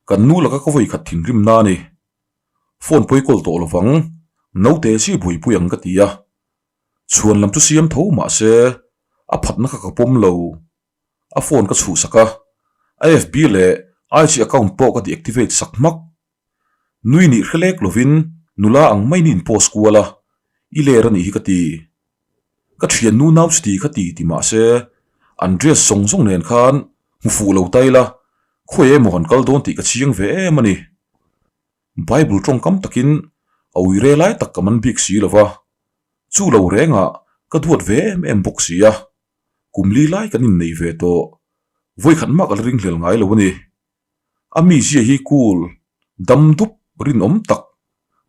Kan nu laka ka vawi khat thinrim na a ni. Phone pawi kawl tawh lovang, naute chi buaipui ang ka ti a. Chhuan lam chu siam tho mah se, a phatna kha ka pawm lo. A phone ka chhuhsak a, a FB leh IG account pawh ka deactivate sak hmak. Nui nih hre lek lovin nula ang mai niin post kual a, i ler a nih hi ka ti. Ka thiannu nau chuti kha ti ti mah se, an dress zawng zawng nen khan hmu fuh lo ta ila, khawi emaw han kal dawn tih ka chiang ve em a ni. Bible tawngkam takin a ui re lai tak ka man bik si lo va, chu lo rengah ka duat ve em em bawk si a, kum li lai kan innei ve tawh, vawikhat mah ka la ringhlel ngai lo a ni. A mizia hi cool, dam dup, rinawm tak,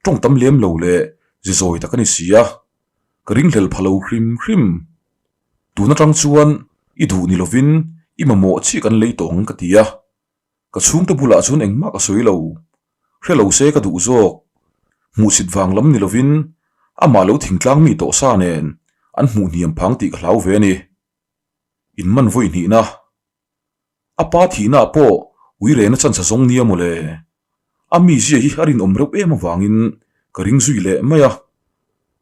tawng tam lem lo leh ze zawi tak a ni si a, ka ringhlel pha lo hrim hrim. Tun atang chuan i duh ni lovin i mamawh chiah kan lei tawh ang ka ti a, ka chhungte bulah chuan engmah ka sawi lo. Hre lo se ka duh zawk. Hmuhsit vang lam ni lovin amah lo thingtlang mi tawh sa nen an hmuh hniam phang tih ka hlau ve a ni. In man vawi hnihna. A pa thihnaah pawh ui rehna chance a zawng nia mawle. A mizia hi a rinawm reuh em avangin ka ring zui leh mai a.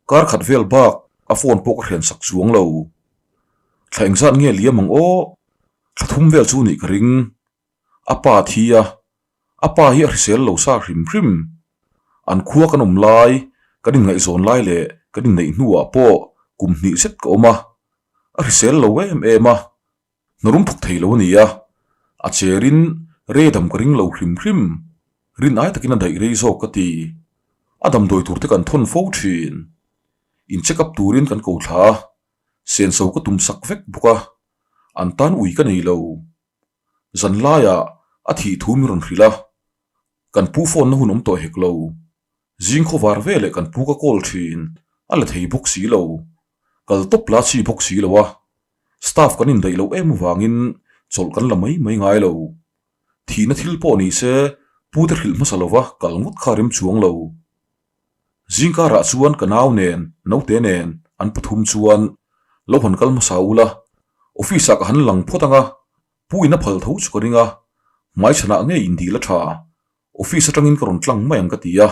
Kar khat vel bak a phone pawh ka hrian sak chuang lo. Thla engzat nge liam ang aw? Thla thum vel chu nih ka ring. A pa thi a, a pa hi a hrisel lo sa hrim hrim. An khua kan awm lai, kan inngaihzawn lai leh kan inneih hnuah pawh kum hnih zet ka awm a. A hrisel lo em em a. Hnarum thawk thei lo a ni a, a cherin rei dam ka ring lo hrim hrim, rin ai takin a daih rei zawk ka ti. A damdawi tur te kan thawn fo thin. In check up turin kan ko thla a, senso ka tum sak vek bawk a, an tan ui ka nei lo. Zan laiah a thih thu min rawn hrilh a, kan pu phone na hun awm tawh hek lo. Zing khawvar veleh kan pu ka call thin, a la thei bawk si lo. Kal tawp la chi bawk si lo a, Staff kan indaih loh em avangin chawlh kan la mai mai ngai lo. Thihna thil pawh ni se pute hrilh hmasa lova kal ngawt kha rem chuang lo. Zingkarah chuan ka nau nen, naute nen an pathum chuan lo han kal hmasa ula, office ah ka han lang phawt ang a, pu in a phal tho chu ka ring a, hmaichhanah ngei indil a tha, office atangin ka rawn tlang mai ang ka ti a.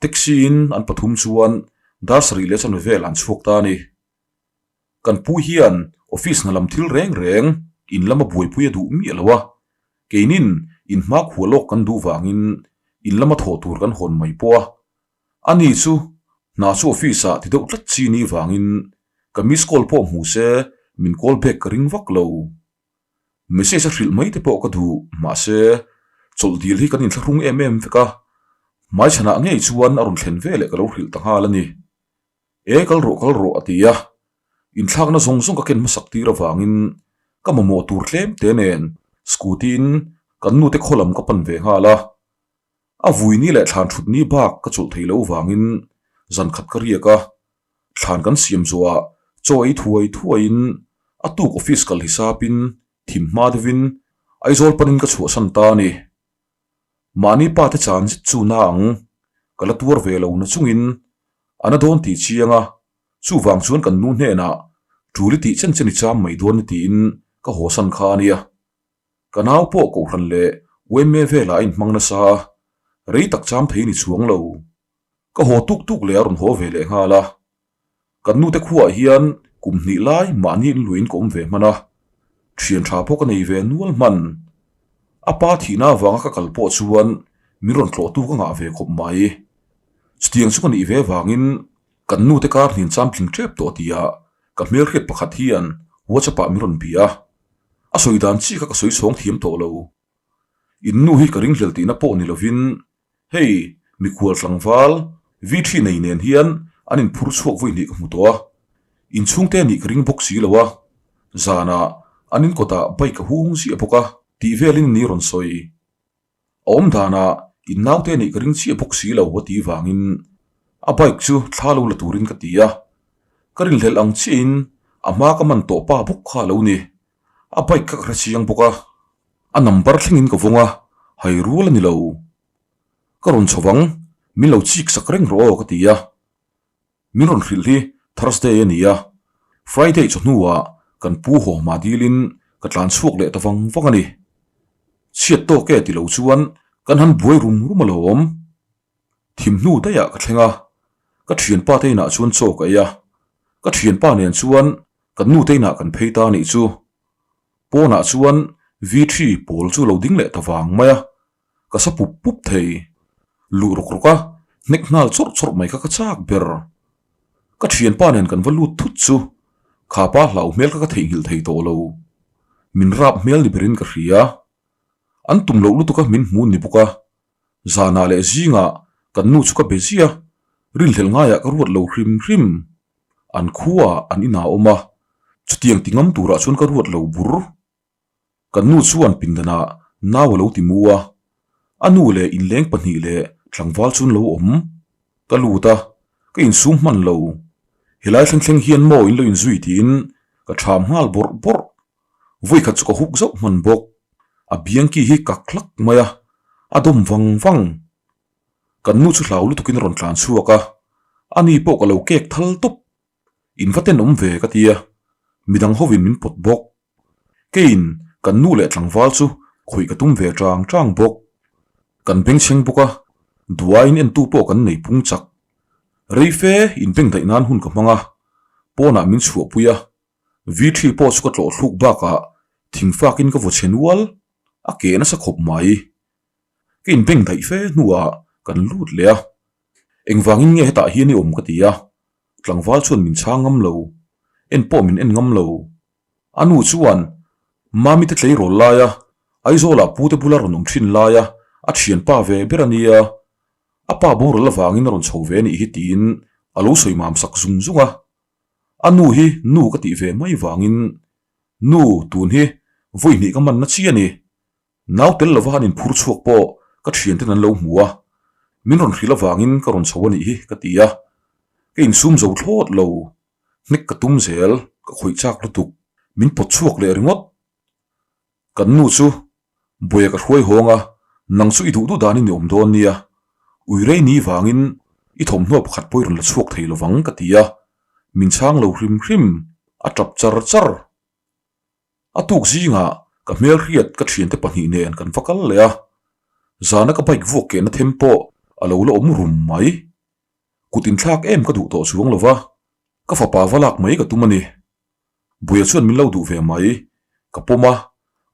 Taxi in an pathum chuan dar sarih leh chanve vel an chhuak ta a ni. Kan pu hian office hna lam thil reng reng in lama buaipui a duh miah lo a, keinin in hma khua lawk kan duh vangin in lama thawh tur kan hawn mai pawh a. Ani chu hna chu office ah ti deuh tlat chi ni vangin ka miss call pawh hmu se min call back ka ring vak lo. Message a hrilh mai te pawh ka duh mahse chawlh dil hi kan inthlahrung em em vek a, hmaichhanah ngei chuan a rawn thlen veleh ka lo hrilh ta nghal a ni. E kal rawh kal rawh a ti a, inthlakna zawng zawng ka ken hmasak tir avangin ka mamawh tur tlem te nen scooty in kan nute khaw lam ka pan ve nghal a. A vui ni leh thlan thut ni bak ka chawlh thei loh vangin zan khat ka riak a, thlan kan siam zawhah chaw ei thuai thuaiin a tuk office kal hisapin thim hma deuhin Aizawl panin ka chhuahsan ta a ni. Mahni pa te chan zet chu na ang, ka la tuar ve lo na chungin. A na dawn tih chiang a, chuvang chuan kan nu hnenah tul i tih chen chen i cham mai dawn ni tiin ka hawsan kha a nia. Ka nau pawh Kohhran leh UMA velah a inhmang nasa a, rei tak cham thei ni chuang lo. Ka haw tuk tuk leh a rawn haw ve leh nghal a. Kan nute khuaah hian kum hnih lai mahni inluiin ka awm ve hman a, thian tha pawh ka nei ve nual hman. A pa thihna avanga ka kal pawh chuan min rawn tlawhtu ka ngah ve khawp mai. Chutiang chu ka nih ve vangin kan nute kar hnin cham tling tep tawh tia ka hmelhriat pakhat hian WhatsApp ah min rawn bia a. A sawi dan chi kha ka sawi chhawng thiam tawh lo. In nu hi ka ringhlel tihna pawh ni lovin hei mikhual tlangval V3 nei nen hian an inphur chhuak vawi hnih ka hmu tawh a, inchhungte nih ka ring bawk si lo a, zanah an inkawtah bike a hung ziah bawk a tih velin ni rawn sawi. A awm danah in naute nih ka ring chiah bawk si lo a tih vangin a bike chu thla lo la turin ka ti a, ka rinhlelh ang chiahin a hma ka man tawh pa bawk kha a lo ni. A bike kha ka hre chiang bawk a, a number thlengin ka vawng a, hai rual a ni lo. Ka rawn chho vang, min lo chik sak reng rawh aw ka ti a. Min rawn hrilh hi Thursday a ni a, Friday chawhnuah kan pu haw hma dilin ka tlan chhuak leh ta vang vang a ni. Chhiat tawk e ti lo chuan kan han buai rum rum alawm. Thim hnu daihah ka thleng a, ka thianpa te inah chuan chaw ka ei a, ka thianpa nen chuan kan nu te inah kan phei ta a nih chu. Pawnah chuan V3 pawl chu lo ding leh ta vang mai a, ka sa pup pup thei. Luh rawk rawk a, hnek nghal chawrh chawrh mai kha ka chak ber. Ka thianpa nen kan va lut thut chu khapa hlau hmel kha ka theihnghilh thei tawh lo. Min rap hmel ni berin ka hria. An tum loh lutuk a min hmu ni bawk a, Zanah leh zingah kan nu chu ka be zia, rinhlelh ngaiah ka ruat lo hrim hrim. An khuaah an inah a awm a, chutiang ti ngam turah chuan ka ruat lo bur. Kan nu chuan pindanah nau a lo ti mu a, a nu leh inleng pahnih leh tlangval chu an lo awm. Ka lut a, ka insum hman lo. Helai thleng thleng hian maw in lo inzui tiin ka ṭham nghal bawrh bawrh. Vawi khat chu ka huk zauh hman bawk. A biang ki hi kak hlak mai a, a dawm vang vang. Kan nu chu hlau lutukin a rawn tlan chhuak a, ani pawh ka lo kek thal tawp. In va tenawm ve ka ti a, midang hovin min pawt bawk. Keiin kan nu leh tlangval chu khawih ka tum ve chang chang bawk. Kan bengchheng bawk a, duaiin entu pawh kan nei pung chak. Reife inbengdaih nan hun ka hmang a, pawnah min chhuahpui a, V3 pawh chu ka tlawh thluk bakah thingfakin ka vaw chhe nual, a ke nasa khawp mai. Ka inbeng daih fe hnuah kan lut leh a, engvangin nge hetah hian i awm ka ti a, tlangval chuan min chhang ngam lo, en pawh min en ngam lo. A nu chuan Mami te tleirawl laia Aizawlah pute bula rawn awm thin laia a thianpa ve ber a nia, a pa boral avangin a rawn chho ve a nih hi tiin a lo sawi mam sak zung zung a. A nu hi nu ka tih ve mai vangin nu tun hi vawi hnih ka manna chi a ni. Nau tel lova an inphur chhuak pawh ka thianten an lo hmu a, min rawn hrilh avangin ka rawn chho a nih hi ka ti a. Ka insum zo thlawt lo, hnek ka tum zel, ka khawih chak lutuk, min pawt chhuak leh ringawt. Kan nu chu Buaia ka hruai hawng a, nang chu i duh duh danin i awm dawn nia. Ui rei ni vangin i thawmhnaw pakhat pawh i rawn la chhuak thei lovang ka ti a, min chhang lo hrim hrim, a tap char char. A tuk zingah ka hmelhriat ka thiante pahnih nen kan va kal leh a, zana ka bike vuak kehna them pawh a lo la awm rum mai. Kut inthlak em ka duh tawh chuang lova, ka fapa va lak mai ka tum a ni. Buia chuan min lo duh ve mai, ka pawm a,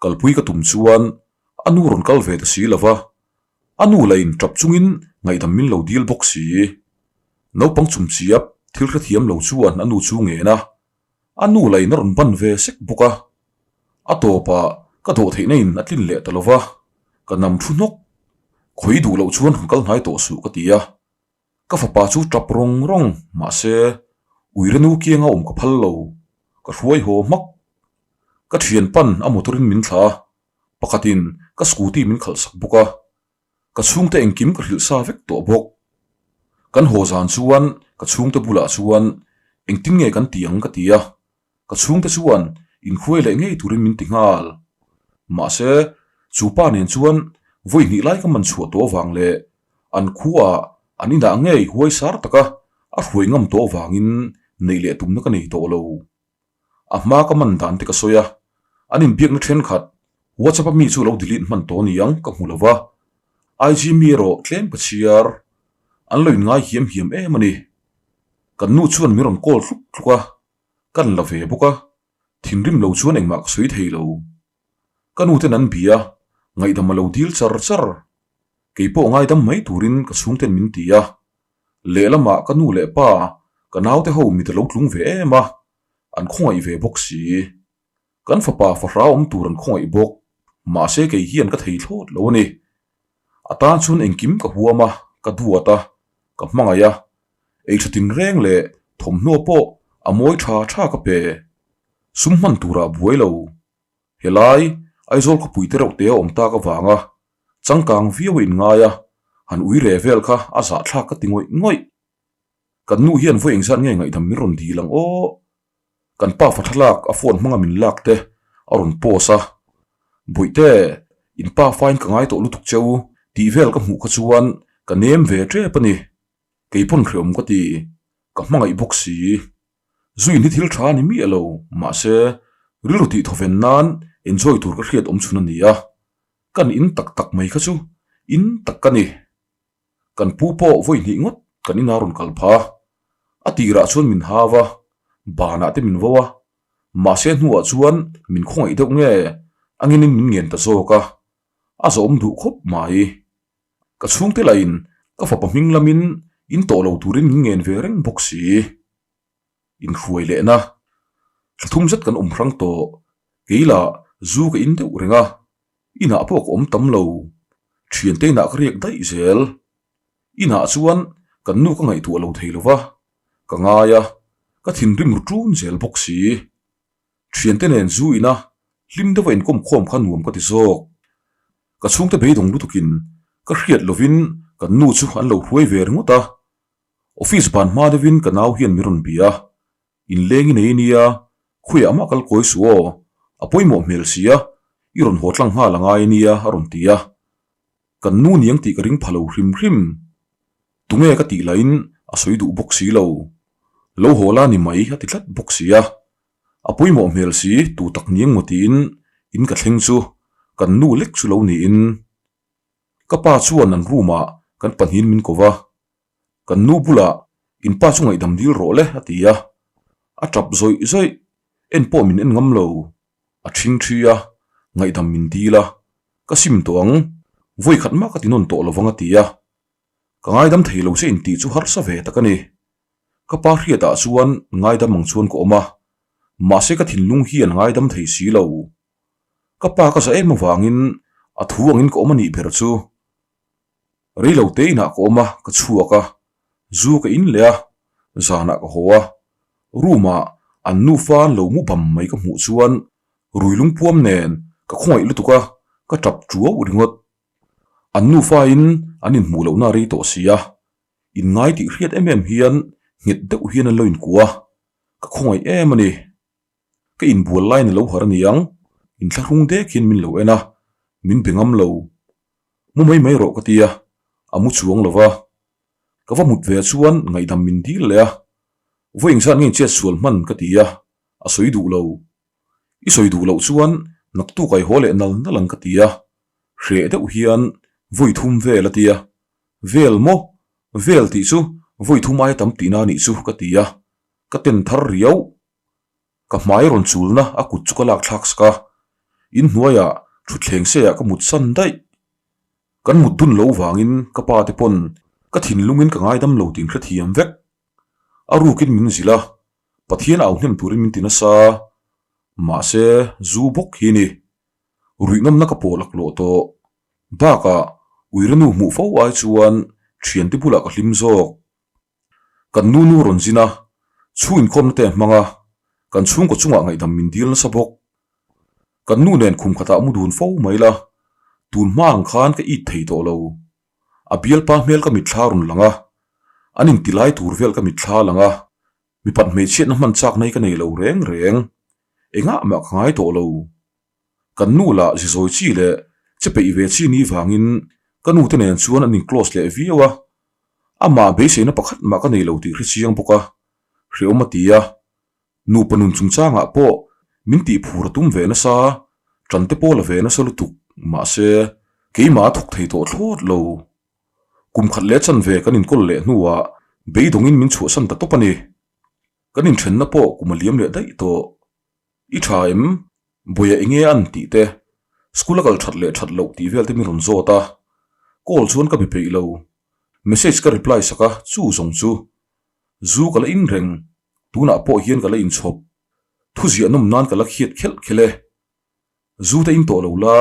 kalpui ka tum chuan a nu rawn kal ve ta si lo va, a nu la in tap chungin ngaihdam min lo dil bawk si. Naupang chumchiap thil hrethiam lo chuan a nu chu ngen a, a nu la in a rawn ban ve sek bawk a, a tawpah ka dawh theihna in a tlin leh ta lo va, ka nam thu hnawk. Khawi duh loh chuan rawn kal hnai tawh suh ka ti a. Ka fapa chu tap rawng rawng mahse Uirenu kianga awm ka phal lo, ka hruai haw hmak. Ka thian pan a motor in min thla a, pakhatin ka scooty min khalh sak bawk a, ka chhungte engkim ka hrilh sa vek tawh bawk. Kan haw zan chuan ka chhungte bulah chuan engtin nge kan ti ang ka ti a, Ka chhungte chuan inhruai leh ngei turin min ti nghal. Mahse, chu pa nen chuan vawi hnih lai ka man chhuah tawh avang leh an khuaah an inah ngei huai sar taka A hruai ngam tawh avangin neih leh tumna ka nei tawh lo. A hma ka man dan te ka sawi a, an inbiakna thenkhat WhatsApp a mi chu lo delete hman tawh niang ka hmu lo va, IG mi erawh tlem ka chhiar. An lo inngai hiam hiam em a ni. Kan nu chuan min rawn call hluk hluk a, kan la ve bawk a, thinrim lo chuan engmah ka sawi thei lo. Ka nu ten an bia, ngaihdam a lo dil char char. Kei pawh ngaidam mai turin ka chhungten min ti a. Lehlamah ka nu leh pa, ka naute ho mit a lo tlung ve em a, an khawngaih ve bawk si. Kan fapa fahra awm tur an khawngaih bawk, mahse kei hian ka thei thlawt lo a ni. A tan chuan engkim ka huam a, ka duat a, ka hmangaih a, ei tha tinreng leh thawmhnaw pawh a mawi tha tha ka pe. Sum hman turah buai lo. Helai, Aizawl khawpui te reuh te a awm tak avanga changkang viau a inngai a, han ui re vel kha a zahthlak ka ti ngawih ngawih. Kan nu hian vawi engzat nge ngaihdam min rawn dil ang aw? Kan pa fa thlalak a phone hmanga min lak te a rawn post a, Bawihte, in pa fain ka ngai tawh lutuk cheu tih vel ka hmuh kha chuan ka nem ve tep a ni. Kei pawn hreawm ka ti, ka hmangaih bawk si. Zuin hi thil tha a ni miah lo, mahse, rilru tih thawven nan enjoy tur ka hriat awm chhun a ni a, kan in tak tak mai kha chu in tak ka ni. Kan pu pawh vawi hnih ngawt kan ina rawn kal pha. A tirah chuan min hau a, banah te min vo a, mahse hnuah chuan min khawngaih deuh nge anginin min ngen ta zawk a, a zawm duh khawp mai. Ka chhungte lahin ka fapa hming lamin in tawh lo turin min ngen ve reng bawk si. Inhruai lehna thla thum zet kan awm hrang tawh, kei lah zu ka in deuh reng a, inah pawh ka awm tam lo, thiante inah ka riak daih zel. Inah chuan kan nu ka ngaihtuah lo thei lo va, ka ngai a, ka thinrim ru ṭun zel bawk si. Thiante nen zu ina hlim deuha inkawm khawm kha nuam ka ti zawk. Ka chhungte beidawng lutukin ka hriat lovin kan nu chu an lo hruai ve ringawt a. Office ban hma deuhin ka nau hian min rawn bia a, inleng i nei nia, khawiah mah kal kawi suh aw, a pawimawh hmel sia, i rawn haw tlang nghal a ngai nia a rawn ti a. Kan nu niang tih ka ring pha lo hrim hrim. Tunge ka tih lahin a sawi duh bawk si lo. Lo haw la ni mai a ti tlat bawk si a. A pawimawh hmel si tu tak niang maw tiin in ka thleng chu kan nu lek chu lo niin. Ka pa chuan an room ah kan pahnihin min ko va, kan nu bulah in pa chu ngaihdam dil rawh le a ti a. A tap zawih zawih, en pawh min en ngam lo. A thing thi a, ngaihdam min dil a, ka sim tawh ang, vawi khat mah ka ti nawn tawh lo vang a ti a. Ka ngaidam thei lo che intih chu harsa ve tak a ni. Ka pa hriatah chuan ngaidam ang chuan ka awm a, mahse ka thinlung hian ngaidam thei si lo. Ka pa ka za em avangin a thu angin ka awm a nih ber chu. Rei lo te inah ka awm a, ka chhuak a, zu ka in leh a, zanah ka haw a, room ah an nufa an lo mu bam mai ka hmuh chuan rui lungpuam nen ka khawngaih lutuk a, ka tap tuau ringawt. An nufa in an inhmuh lohna a rei tawh si a, inngai tih hriat em em hian nghet deuh hian an lo inkuah a, ka khawngaih em a ni. Ka inbual laiin a lo harh a niang, inthlahrung dek hian min lo en a, min be ngam lo. Mu mai mai rawh ka ti a, a mu chuang lo va. Ka va mut ve chuan ngaihdam min dil leh a, vawi engzat nge inchhiat sual hman ka ti a, a sawi duh lo. I sawi duh loh chuan naktuk a i haw leh nal nal ang ka ti a, hreh deuh hian vawi thum vel a ti a, vel maw? Vel tih chu vawi thum aia tam tihna a nih chu ka ti a, ka ten thar riau. Ka hmai rawn chulna a kut chu ka lak thlak sak a, inhnuaiah thutthleng seiah ka mut san daih. Kan mut dun lo vangin ka pa te pawn ka thinlungin ka ngaidam lo tih hrethiam vek. A rukin min zilh a, Pathian au hnem turin min ti nasa. Mahse, zu bawk hi ni. Ruih nawmna ka pawh laklawh tawh. Bakah, uiranu hmuh fo ai chuan thiante bulah ka hlim zawk. Kan nu nu rawn zin a, chhung inkhawmna te a hmang a, kan chhungkaw chungah ngaihdam min dil nasa bawk. Kan nu nen khum khatah mu dun fo mai la, tun hma ang khan ka it thei tawh lo. A bialpa hmel ka mitthla rawn lang a, an inti lai tur vel ka mitthla lang a, mipat hmeichhiatna hman chak nai ka nei lo reng reng. Engah mah ka ngai tawh lo. Kan nu lah zi zawi chi leh che peih ve chi ni vangin ka nu te nen chuan an in close leh viau a. Amah beiseina pakhat mah ka nei lo tih hre chiang bawk a, hreawm a ti a. Nupa nun chungchangah pawh min tih phur a tum ve nasa, ṭan te pawh la ve nasa lutuk, mahse, keimah a thawk thei tawh thlawt lo. Kum khat leh chanve kan inkawl leh hnuah beidawngin min chhuahsan ta tawp a ni. Kan inthenna pawh kum a liam leh daih tawh. I tha em? Bawia enge an tih te, school a kal that leh that loh tih vel te min rawn zawt a. Call chuan ka be peih lo. Message ka reply sak a, chu zawng chu. Zu ka la in reng, tunah pawh hian ka la inchhawp. Thu ziah nawm nan ka la khiat khelh khelh e. Zu te in tawh lo la,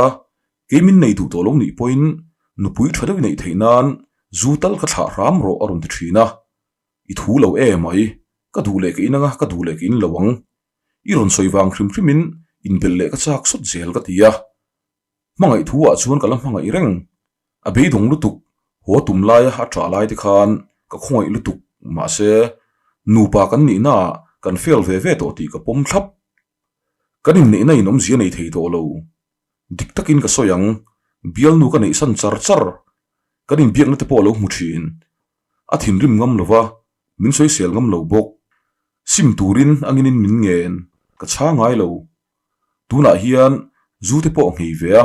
kei min nei duh tawh lo nih pawhin nupui tha deuh i neih theih nan zu tal ka thlah hram rawh a rawn ti thin a. I thu lo e mai, ka duh leh ka in anga ka duh leh ka in lo ang. I rawn sawi vang hrim hrimin inbelh leh ka chak sawt zel ka ti a. Hmangaih thu ah chuan ka la hmangaih reng. A beidawng lutuk, haw tum laia a ṭah lai te khan ka khawngaih lutuk, mahse nupa kan nihna ah kan fail ve ve tawh tih ka pawm thlap. Kan inneihna in awmzia nei thei tawh lo. Dik takin ka sawi ang, bialnu ka neihsan char char. Kan inbiakna te pawh a lo hmu thin. A thinrim ngam lo va, min sawisel ngam lo bawk. Sim turin anginin min ngen, ka chhang ngai lo. Tunah hian zu te pawh nghei ve a,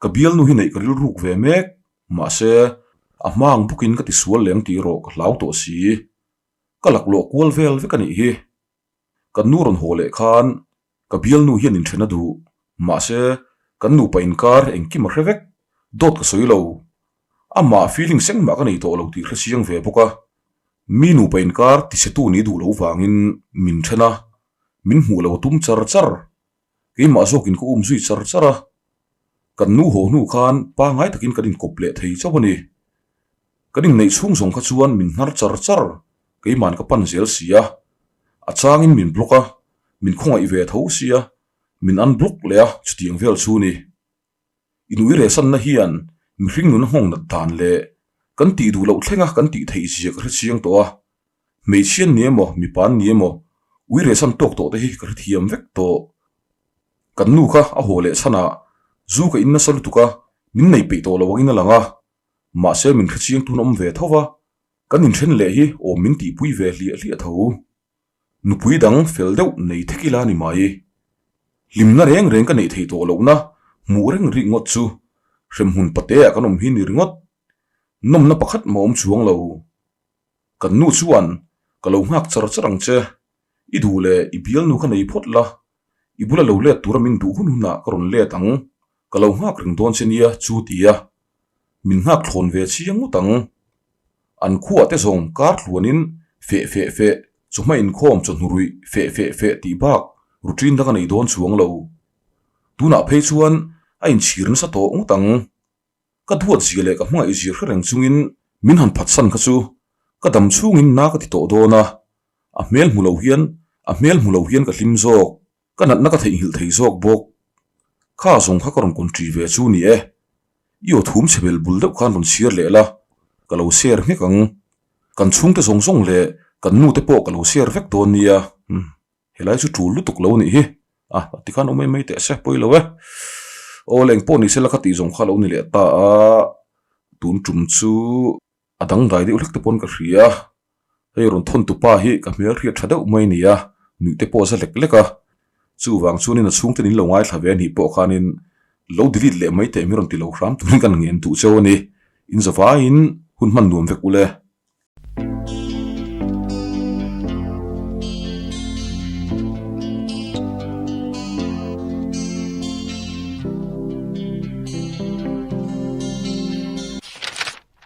ka bialnu hi neih ka rilruk ve mek, mahse a hma ang bawkin ka tisual leng tih erawh ka hlau tawh si. Ka laklawh kual vel vek a nih hi. Kan nu rawn haw leh khan ka bialnu hian inthen a duh, mahse kan nupa inkar engkim a hre vek, dawt ka sawi lo. Amah feeling seng mah ka nei tawh lo tih hre chiang ve bawk a, mi nupa inkar tichhetu nih duh lo vangin min then a, min hmuh lo a tum char char. Keimah zawkin ka um zui char char a, kan nu haw hnu khan pangngai takin kan inkawp leh thei chauh a ni. Kan inneih chhung zawng kha chuan min hnar char char, keiman ka pan zel si a. A changin min block a, min khawngaih ve tho sia, min unblock leh a, chutiang vel chu ni. Inuiresanna hian mihring nuna nghawng nat dan leh kan tih duh loh thlenga kan tih theih zia ka hre chiang tawh a. Hmeichhian ni emaw, mipa an ni emaw, uiresan tawk tawh te hi ka hrethiam vek tawh. Kan nu kha a haw leh chhanah zu ka in nasa lutuk a, min nei peih tawh lo angin a lang a. Mahse min hrechiang tun awm ve tho va, kan inthen leh hi awm min tihpui ve hliah hliah tho. Nupui dang fel deuh nei thek ila ni mai. Hlimna reng reng ka neih theih tawh lohna hmuh reng rik ngawt chu hremhmun patea kan awm hi ni ringawt. Nawmna pakhat mah awm chuang lo. Kan nu chuan ka lo nghak char char ang che. I duh leh i bialnu kha nei phawt la, i bula lo let tura min duh hun hunah ka rawn let ang. Ka lo nghak reng dawn che nia chu ti a, min nghak thlawn ve chiang ngawt ang. An khuah te zawng kar tluanin feh feh feh, chawhma inkhawm chawhnu ruih feh feh feh tih bak routine dang a nei dawn chuang lo. Tunah phei chuan a inchhir nasa tawh ngawt ang. Ka duat zia leh ka hmangaih zia hre reng chungin min han phatsan kha chu ka dam chhungin na ka ti tawh dawn a, a hmel hmu lo hian a hmel hmu lo hian ka hlim zawk. Ka natna ka theihnghilh thei zawk bawk. Kha zawng kha ka rawn kawn ṭi ve chu ni e. I aw thum chhe bel bul deuh khan rawn chhiar leh la, ka lo share nghek ang. Kan chhungte zawng zawng leh kan nute pawh ka lo share vek dawn nia. Umm, helai chu ṭul lutuk lo nih hi. A, tikhan awm mai mai teh se, pawi lo e. Aw le engpawh ni sela ka tih zawng kha lo ni leh ta a, tun ṭum chu a dangdai deuh hlek te pawn ka hria. Hei rawn thawn tupa hi ka hmel hriat tha deuh mai a ni a, nuih te pawh a za lek lek a. Chuvang chuanin a chhungte nin lo ngaithla ve anih pawh khanin lo delete leh mai teh mi rawn ti lo hram turin kan ngen duh cheu a ni. In zavaiin hun hman nuam vek ule.